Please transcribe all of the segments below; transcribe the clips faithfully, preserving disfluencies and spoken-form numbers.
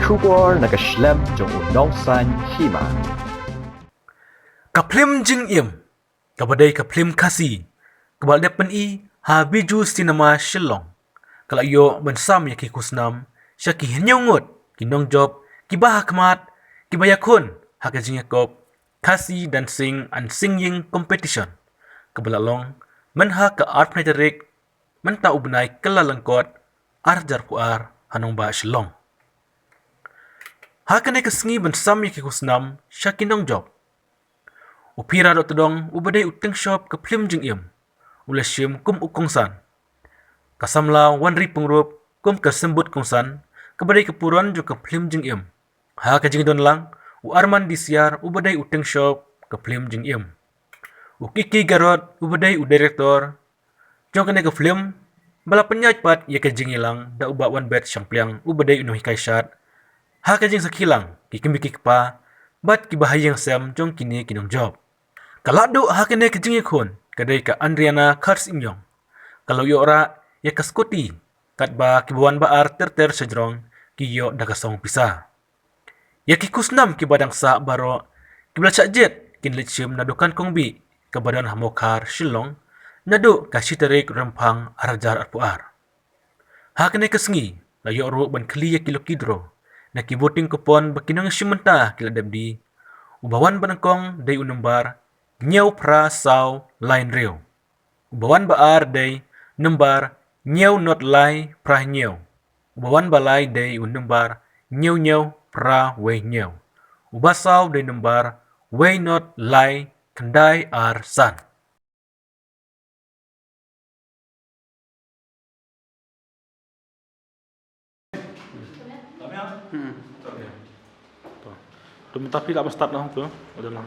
Khubor na ka shlem jong u nongsan hima. Ka phlim Jingim, kaba dei ka phlim Khasi, kaba la dep pyni ha Bijou Cinema Shillong, ka la ïoh ban sam ïa ki khusnam sha ki hynñiew ngut ki nongjop kiba ha khmat, kiba ïakhun ha ka jingïakop Khasi Dancing and Singing Competition, kaba la long mynha ka arphew tarik mynta u bnai Kyllalyngkot, arhajar arphew ar, ha nongbah Shillong. Ha kane ka sngi ban sam ïa ki khusnam sha ki nongjop, u Phira Dohtdong uba dei u tyngshop ka phlim Jingim u la shim kum u kongsan. Ka samla Wanri Pyngrope kum ka symbud kongsan kaba dei ka puron jong ka phlim Jingim. Ha ka jingdon lang, u Arman Disiar uba dei u tyngshop ka phlim Jingim. U Kiki Garod uba dei u director jong kane ka phlim, ba la pynïaid pat ïa ka jingïalang da u Bah Wanbet Shangpliang uba dei u nonghikai shad ha ka jingsakhi lang ki kmie ki kpa bad kiba ha ïing sem jong kine ki nongjop. Ka la duh ha kane ka jingïakhun ka dei ka Andriana Kharsymiong. Ka la ïoh rah ïa ka scooty, katba kiba wan ba ar ter ter sha jrong ki ïoh da ka song pisa. Ïa ki khusnam kiba dang sah baroh kiba la shah jied kin leit shim na dukan Kong Bih kaba don ha Mawkhar Shillong naduh ka shi tarik Rymphang arhajar arphew ar. Ha kane ka sngi la ïoh ruh ban khlieh ïa ki lucky draw na ki voting coupon ba ki nongshim bynta ki la dep die. Uba wan ba nyngkong dei u nombar hynñiew phra saw lai hynriew. Uba wan ba ar dei nombar hynñiew not lai phra hynñiew. Uba wan ba lai dei u nombar hynñiew hynñiew phra wei hynñiew. Uba saw dei nombar wei not lai khyndai ar san. Hmm. To. Tu mynta phi lah ban start noh tu. Udah lah.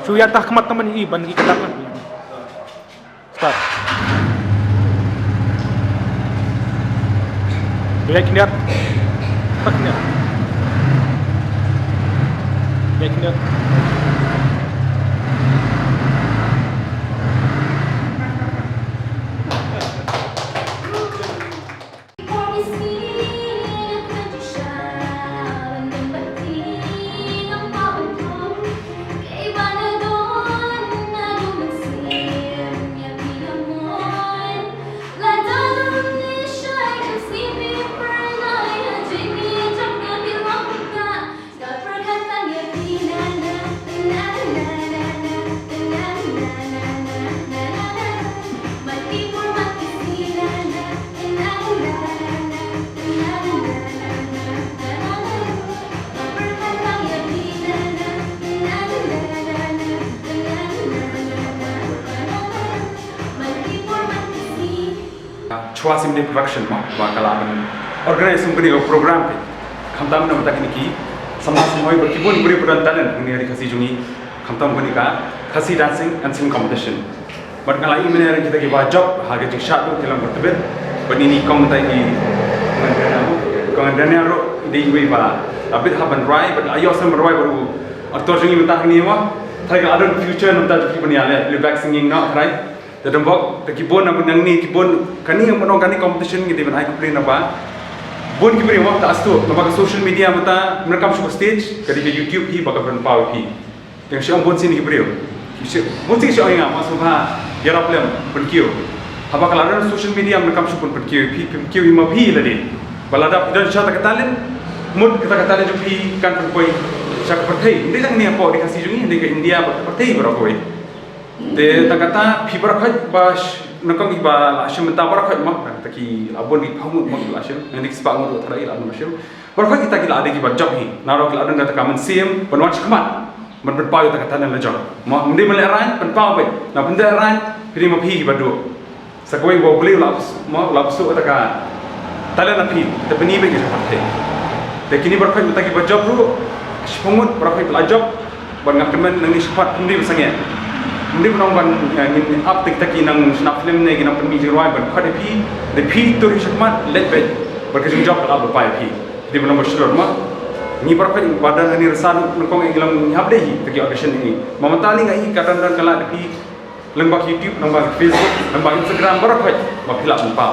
Shu ïa tah khmat tang ban i ban i kata lah. Start. Ïa khyndiat. Tak khyndiat. Ïa khyndiat. Chwa Simdi Production mo, ba ka la ban organize kum kane ka program phi. Khamtam na mynta kine ki samla samhoi ba ki bun briew ba don talent kane ka ri Khasi jong ngi. Khamtam kane ka Khasi Dancing and Singing Competition. Bad nga la ïohi mynne ruh kita kiba jop ha ka jingshah duh ki long bad tbit. Bad ini kong mynta i Kong Andrenia ruh i dei iwei ba la bit ha ban rwai bad la ïoh snem ban rwai bad u actor jong ngi mynta hangne mo. Tharai ka la don future na bynta jong phi ban ïaleh playback singing noh tharai. Te donbok, te ki bun na bun nangne ki bun kane, nga ong kane competition ngi dei ban ai complain naba bun ki briew mo, ta astu naba ka social media mynta, mynta kam shu ka stage ka dei ka YouTube hi ba ka pynpaw ïa phi. Te nga shu ong bun sien ki briew, ki shu bun sien ki shu ong ïa nga, ma sngewbha ïarap lem, pynkiew. Haba ka la don social media mynta kam shu pyn pynkiew ïa phi, pynkiew ïa ma phi lade. Ba lada phi don sha ta ka talent, mut kata ka talent jong phi kan pynpoi sha ka pyrthei. Ym dei tang hangne hapoh ri Khasi jong ngi, hynrei ka India bad ka pyrthei baroh kawei. Te tang kata phi baroh khoit ba sh-, nyngkong kiba la shim mynta baroh khoit mo, tang kata ki la bun ki phew ngut mo kiba la shim, ngan dei ki spah ngut ruh tharai la bun ba shim. Baroh khoit kita ki la dei kiba jop hi, nalor ki la don kata ka mynsiem ban wan shakhmat, ban pynpaw ïa kata ka talent la jong. Mo, ym dei ban lehraiñ, pynpaw beit, na pynlehraiñ phi dei ma phi kiba duh. Sa kawei ba U Blei u la bys-, mo, u la bysuk kata ka talent na phi, te pyni beit ïa ka pyrthei. Te kine baroh khoit mynta kiba jop ruh, shiphew ngut baroh khoit ba la jop, bad nga kyrmen nangne shakhmat phin dei ban sangeh. Ym dei ban ong ban, eh, ngin ap te kita ki nang shna film ne ki nang pynmih jingrwai ban khot ïa phi, te phi tur hi shakhmat leit beit, bad ka jingjop ka la ap lypa ïa phi. Phi dei ban long ba shlur mo. Ngi baroh khoit ba don hangne rasa ruh nyngkong ngi long ngi hap dei hi te ki audition hi. Ma mynta ni nga i ka don don ka la da phi Lyngba YouTube, lyngba Facebook, lyngba Instagram, baroh khoit ba phi lah ban paw.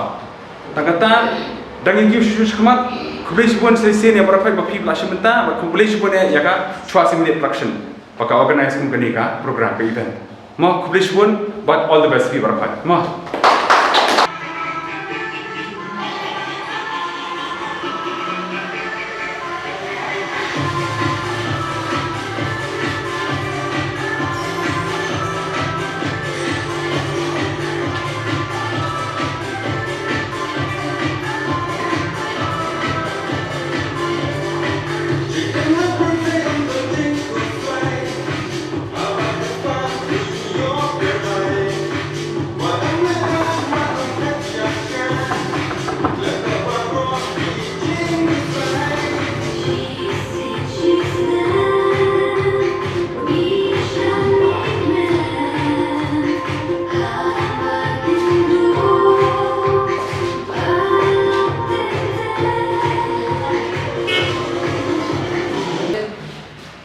Tang kata, dang ïa kiew shuh shuh shakhmat, khublei shibun sa shisien ïa baroh khoit ba phi lah shim bynta, bad khublei shibun ïa ka Chwa Syiemlieh Production ba ka organize kum kane ka program, ka event. Mo, khublei shibun bad all the best phi baroh khoit. Mo.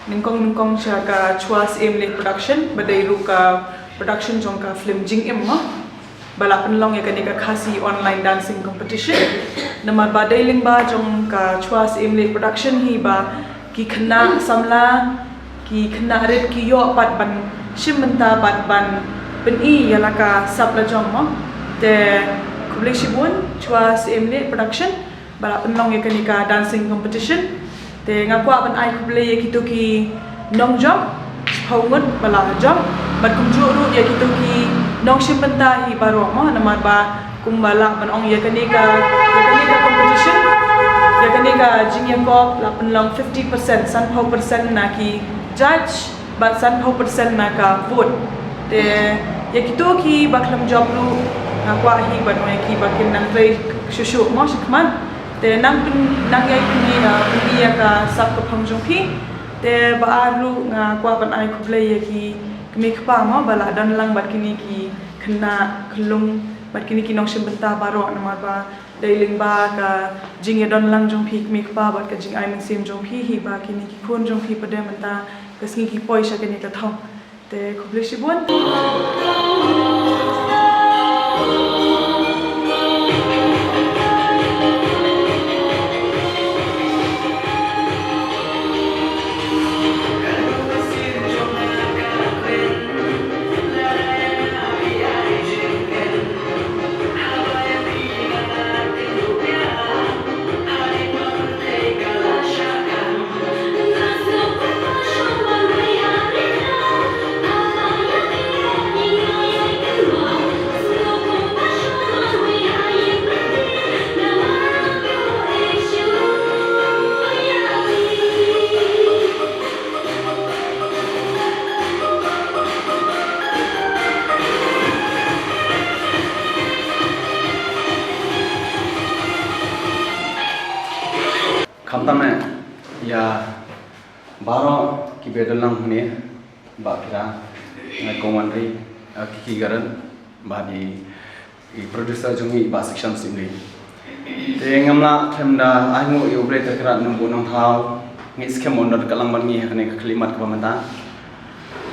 Nyngkong nyngkong sha ka Chwa Syiemlieh Production, ba dei ruh ka production jong ka film Jingim mo, ba la pynlong ïa kane ka Khasi Online Dancing Competition. Namar ba dei lyngba jong ka Chwa Syiemlieh Production hi ba ki khynnah samla, ki khynnah rit ki ïoh pat ban shim bynta pat ban pyni ïa la ka sap la jong mo. Te khublei shibun Chwa Syiemlieh Production ba la pynlong ïa kane ka dancing competition. Te nga kwah ban ai khublei ïa kito ki nongjop shiphew ngut ba la jop, bad kumjuh ruh ïa kito ki nongshim bynta hi baroh mo, namar ba kumba lah ban ong ïa kane ka, ïa kane ka competition, ïa kane ka jingïakop la pynlong fifty percent, sanphew percent na ki judge bad sanphew percent na ka vote. Te ïa kito kiba khlem jop ruh nga kwah hi ban ong ïa ki ba kin nang trei shuh shuh mo shakhmat. Te nang pyn, nang ïai pynïa, pynïa ka sap ka phong jong phi. Te ba ar ruh nga kwah ban ai khublei ïa ki kmie kpa mo ba la don lang bad kine ki khynnah khyllung bad kine ki nongshim bynta baroh, namar ba dei lyngba ka jingïadon lang jong phi kmie kpa bad ka jingai mynsiem jong phi hi ba kine ki khun jong phi pat mynta ka sngi ki poi sha kane ka thong. Te khublei shibun. Khamtam eh ïa baroh kiba don lang hangne, Bah Kira, Ngai Kong Wanri, eh, Kiki Garan, Bah di i producer jong ngi Bah Section Syiemlieh. Te ngam lah khlem da ai nguh ïa U Blei Trai Kynrad Nongbuh Nongthaw, ngi skhem un don ka lang bad ngi ha kane ka khyllipmat kaba mynta.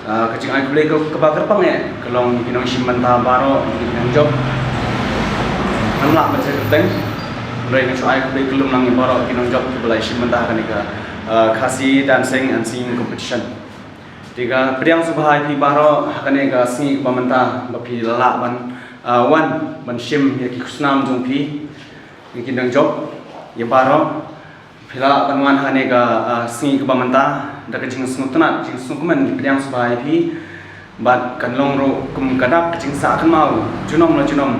Ah, ka jingai khublei ka, kaba kyrpang eh ka long ki nongshim bynta baroh, ki nongjop. Ngam lah ban sa kyrteng. Hynrei nga shu ai khublei kyllum lang ïa baroh ki nongjop kiba la shim bynta ha kane ka, ah, Khasi Dancing and Singing Competition. Te nga pdiang sngewbha ïa phi baroh ha kane ka sngi kaba mynta ba phi la lah ban, ah, wan ban shim ïa ki khusnam jong phi, ïa ki nongjop, ïa baroh. Phi la lah ban wan ha kane ka, ah, sngi kaba mynta da ka jingsngewtynnat jingsngewkmen, pdiang sngewbha ïa phi. Bad kan long ruh kum ka dap ka jingsah kynmaw junom la junom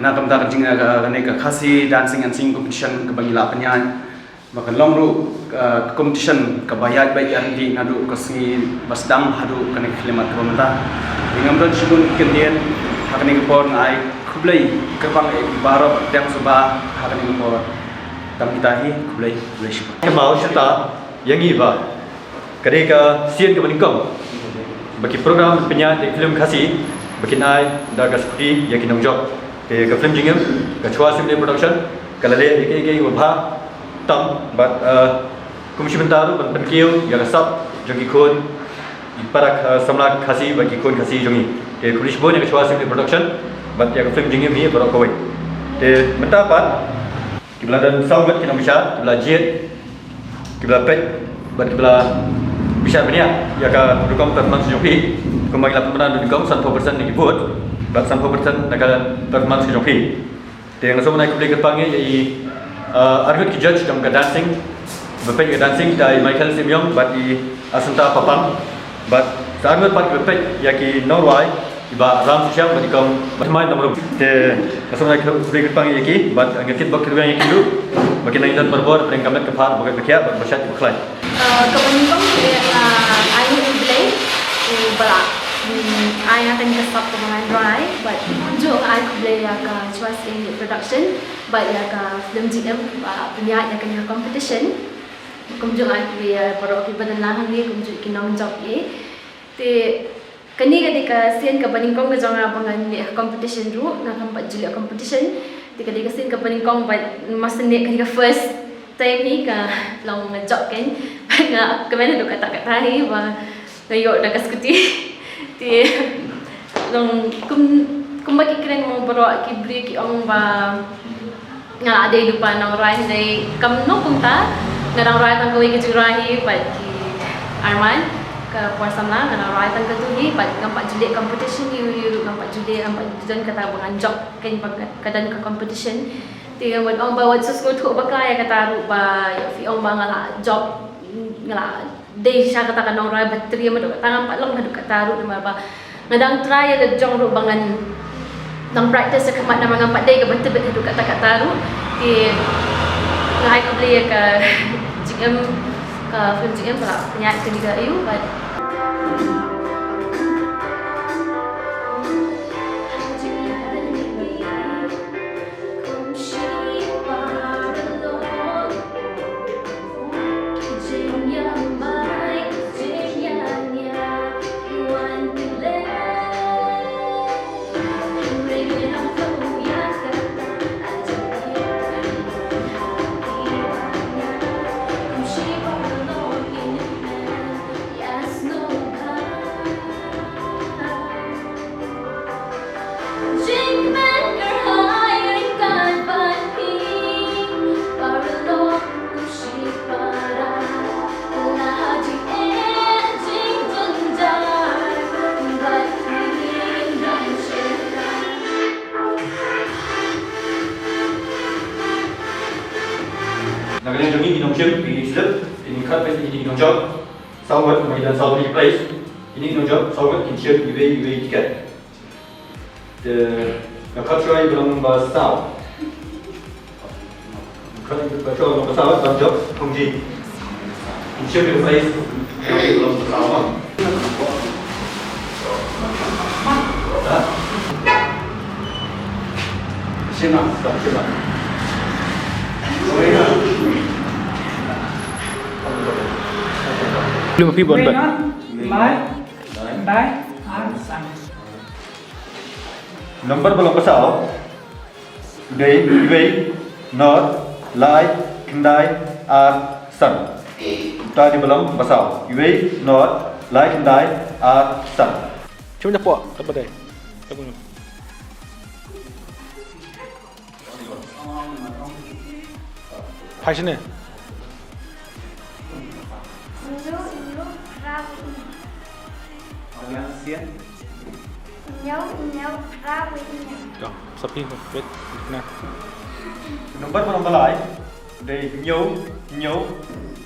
na ka bynta ka jing, ah, kane ka Khasi Dancing and Singing Competition kaba ngi la pynïaid. Ba kan long ruh, ah, ka competition kaba ïaid beit ïaid ryntih naduh ka sngi ba sdang haduh kane ka khyllipmat kaba mynta. Te ngam don shibun kyntien, ha kane ka por nga ai khublei kyrpang ïa phi baroh, pdiang sngewbha ha kane ka por. Tang kita hi, khublei, khublei shibun. Kynmaw shata ïa ngi ba ka dei ka sien kaba nyngkong ba ki program pynïaid da ki film Khasi ba kin ai da ka sdang ïa ki nongjop. Te ka film Jingim ka Chwa Syiemlieh Production ka la leh ïa kiei kiei kiba bha tam bad, eh, kum shi bynta ruh ban pynkiew ïa ka sap jong ki khun, ki para, eh, samla Khasi bad ki khun Khasi jong ngi. Te khublei shibun ïa ka Chwa Sing Production bad ïa ka film jingim hi baroh kawei. Te mynta pat kiba la don saw ngut ki nongbishar kiba la jied, kiba la peit bad kiba la bishar bniah ïa ka rukom performance jong phi. Kumba ngi la pynbna ruh nyngkong, sanphew percent na ki vote bad sanphew percent na ka performance jong phi. Te nga sngewbha ai khublei kyrpang ïa i, uh, arngut ki judge jong ka dancing, ba peit ïa ka dancing, da i Michael Simiong bad i Asanta Papang bad sa arngut pat ba peit ïa ki nongrwai, i Bah Ram Shishiang bad i Kong Batmai Nongrum. Te nga sngewbha ai khublei kyrpang ïa ki bad nga kitbok kyrpang ïa ki ruh ba kin nang ïadon barabor hapdeng ka met ka phad, ba ka khiah bad ba shait ba khlaiñ. Uh, kaba nyngkong te nga ai khublei ïa u Bah, mm, ai ïa ka sap kaba ngan rai bad kumjuh ai khublei ïa ka Chwa Sing Production bad ïa ka film G M ba pynïaid ïa kane ka competition. Kumjuh ai khublei ïa baroh kiba don lang hangne, kumjuh ki nongjop ïa. Te kane ka dei ka sien kaba nyngkong ka jong nga ba ngan leh competition ruh, nga kam pat ju leh competition. Te ka dei ka sien kaba nyngkong bad must admit ka dei ka first time hi ka long nga jop kein. Nga kmen haduh katta katta hi ba nga ïoh da ka scooty. Te long kum, kumba ki kren mo baroh ki briew ki ong ba nga la dei lypa nongrwai, hynrei kam, no, kumta nga dang rwai tang kawei ka jingrwai hi bad ki Arman ka por samla, nga dang rwai tang katu hi bad ngam pat ju leh competition ïa u, ïa u ruh ngam pat ju leh, ngam pat ju don kata ba ngan jop kein ba ka don ka competition. Te nga wan ong ba wat sngewthuh bakla ïa kata ruh ba ïa phi ong ba nga la jop, nga la dei sha kata ka nongrwai ba trei, haduh katta ngam pat long haduh katta ruh namar ba nga dang try ïa la jong ruh ba ngan dang practice ïa ka mat namar ngam pat dei kaba tbit haduh katta katta ruh. Te nga ai khublei ïa ka G M, ka film G M ba la pynïaid kane ka aïu bad Na ka liang jong ngi ki nongshim, ki slip, ki nongkhot, ki nongjop. Saw ngut, ma ki don saw ngut ki place. Kine ki nongjop saw ngut kin shim iwei iwei i tiket. Te nga khot shuwa i ba long ba saw. Khot i ba long ba saw, ba jop Kongji. Kin shim i place. Ba long ba saw, ma. Ha? Shim na, shim na. Sorry, na. Lima phi bon, Wait, ban. No? Bye. Bye. Ar san. Number ba long ba saw. Dei iwei, nod, lai, khyndai, ar, san. Uta dei ba long ba saw. Iwei, nod, lai, khyndai, ar, san. Chim na po, ta ba dei. Ta ba dei. Phai shane. Hynñiew, hynñiew, phra, wei, hynñiew. Hynñiew, hynñiew, phra, wei, hynñiew. To, sa phi, wait, na. Number ba long ba lai. Dei hynñiew, hynñiew,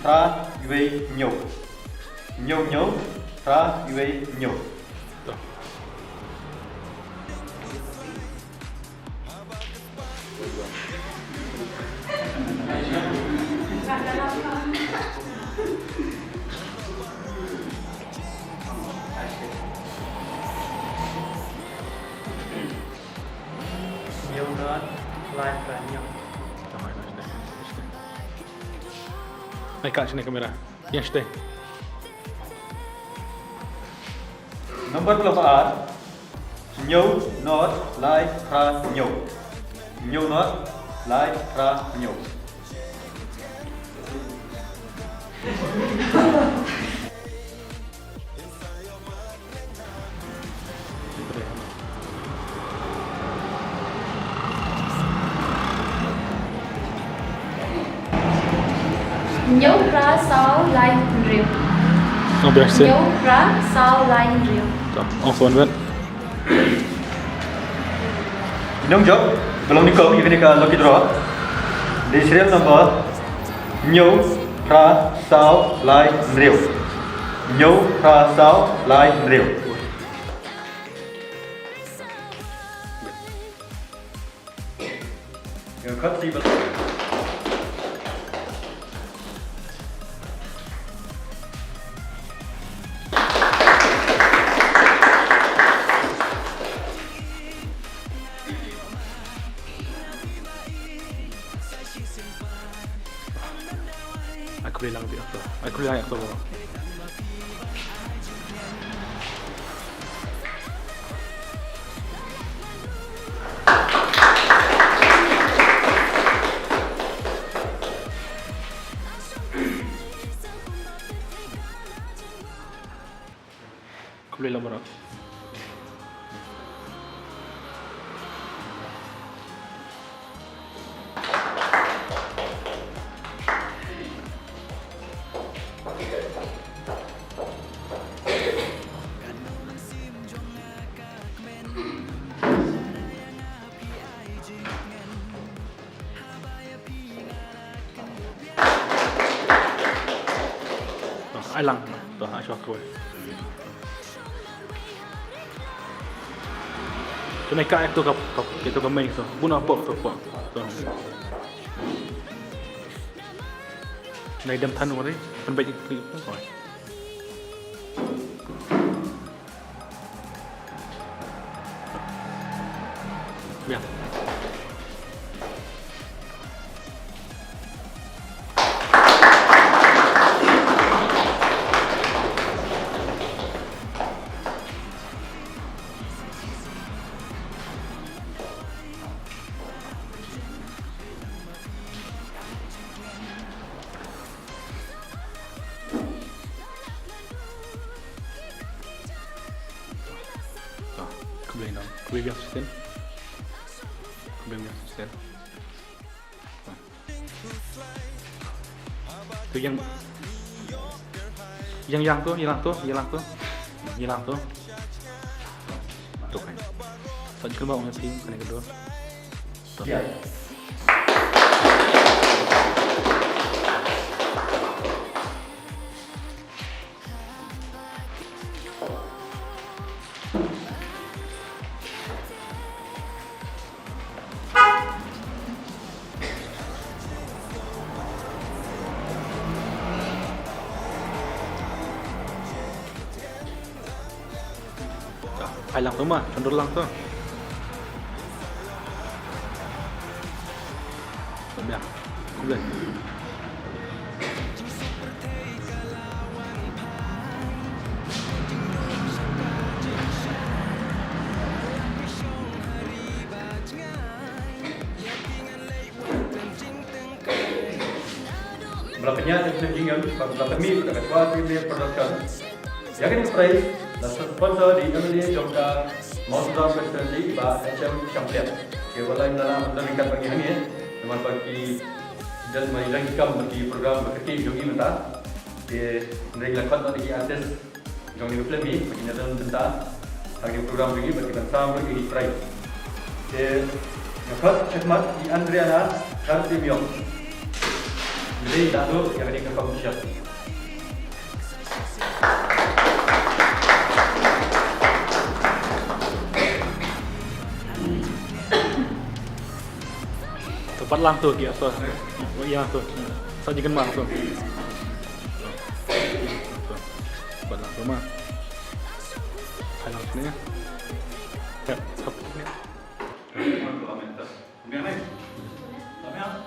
phra, wei, hynñiew. Hynñiew, hynñiew, phra, wei, hynñiew. To. Hynñiew, nod, lai, phra, hynñiew. Ai, ka shane kamera. Ïa shatei. Number ba long ba ar. Hynñiew, nod, lai, phra, hynñiew. Hynñiew, nod, lai, phra, hynñiew. Hynñiew phra saw lai hynriew. Ong biang shisien. Hynñiew phra saw lai hynriew. To, ong sa wan bad. Ki nongjop ba long nyngkong ïa kane ka lucky draw, dei serial number hynñiew phra saw lai hynriew. Hynñiew phra saw lai hynriew. Ïa, khot ti ba. Ai khublei lang biang to. Ai khublei lang to. Khublei lang baroh. To, ai lang, to, ai shuwa kawei. To, nai ka, eh, to ka, ka, eh, to ka main to. Bun na pok, to pok. To. Nai dem than wari, pynbeit, pynbeit. Biang. To, khublei nong, khublei biang shisien. Khublei biang shisien. To. To ïeng, ïeng lang to, ïeng lang to, ïeng lang to. Ïeng lang to. To kan. Sa ïa kynmaw ong ïa phi kane ka dor. To. Ïa. Ai lang to ma, shon dur lang to. Biang. Khublei. Ba la pynïaid ïa ka jingim bad ba la pynmih da ka Chwa Premier Production. Ïa kane ka prize la sponsor da i M L A jong ka Mawsynram Constituency, i Bah H M Shyampliat. Te wat la ngi la lah ban don ryngkat bad ngi hangne namar ba ki don ma i don ki kam bad ki program bad ka team jong ngi mynta. Te hynrei ngi la khot noh da ki artist jong kane ka film hi ba kin ïadon bynta ha kane ka program jong ngi bad ki ban sam ruh ïa ki prize. Te nga khot shakhmat i Andriana Khartimiong. Hynrei i la duh ïa kane ka competition. To, bat lang to ki, to. Ïa to. Sa ji kynmaw to. Bat lang to ma. Bat lang sini. Ya, sap.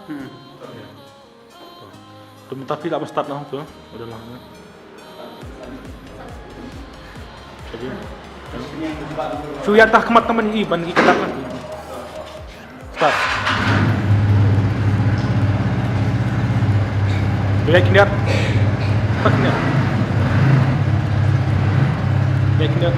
Hmm. To mynta phi lah ban start noh to. Udah lah. Jadi. Shu ïa tah khmat tang ban i ban i kata lah. Start. Ïa kyndiat. Tak kyndiat. Ïa kyndiat.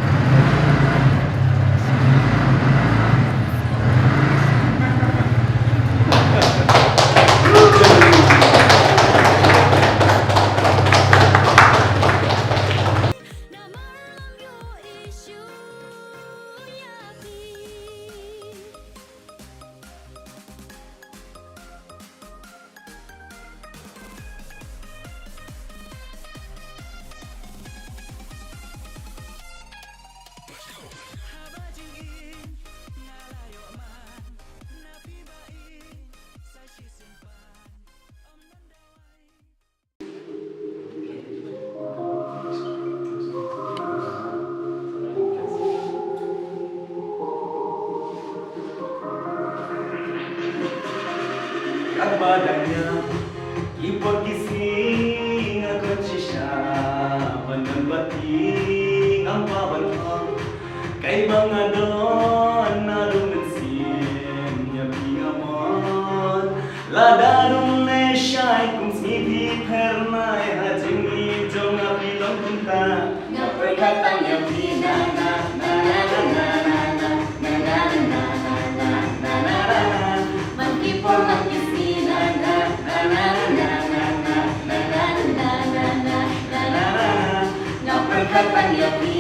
Ba dang ïa ki por ki sngi nga kwah shisha ban don bad phi, ngam kwah ban ong kai ba nga don naduh mynsiem ïa phi nga mon. Lada dang ne shai kum sngi phi pher nai ha jingim jong nga phi long kumta. Nga pyrkhat tang ïa phi na na na na na na na na na na na na na na na. Man ki por man ki sngi na na na na na na na na na na na na na na na. Nga pyrkhat tang ïa phi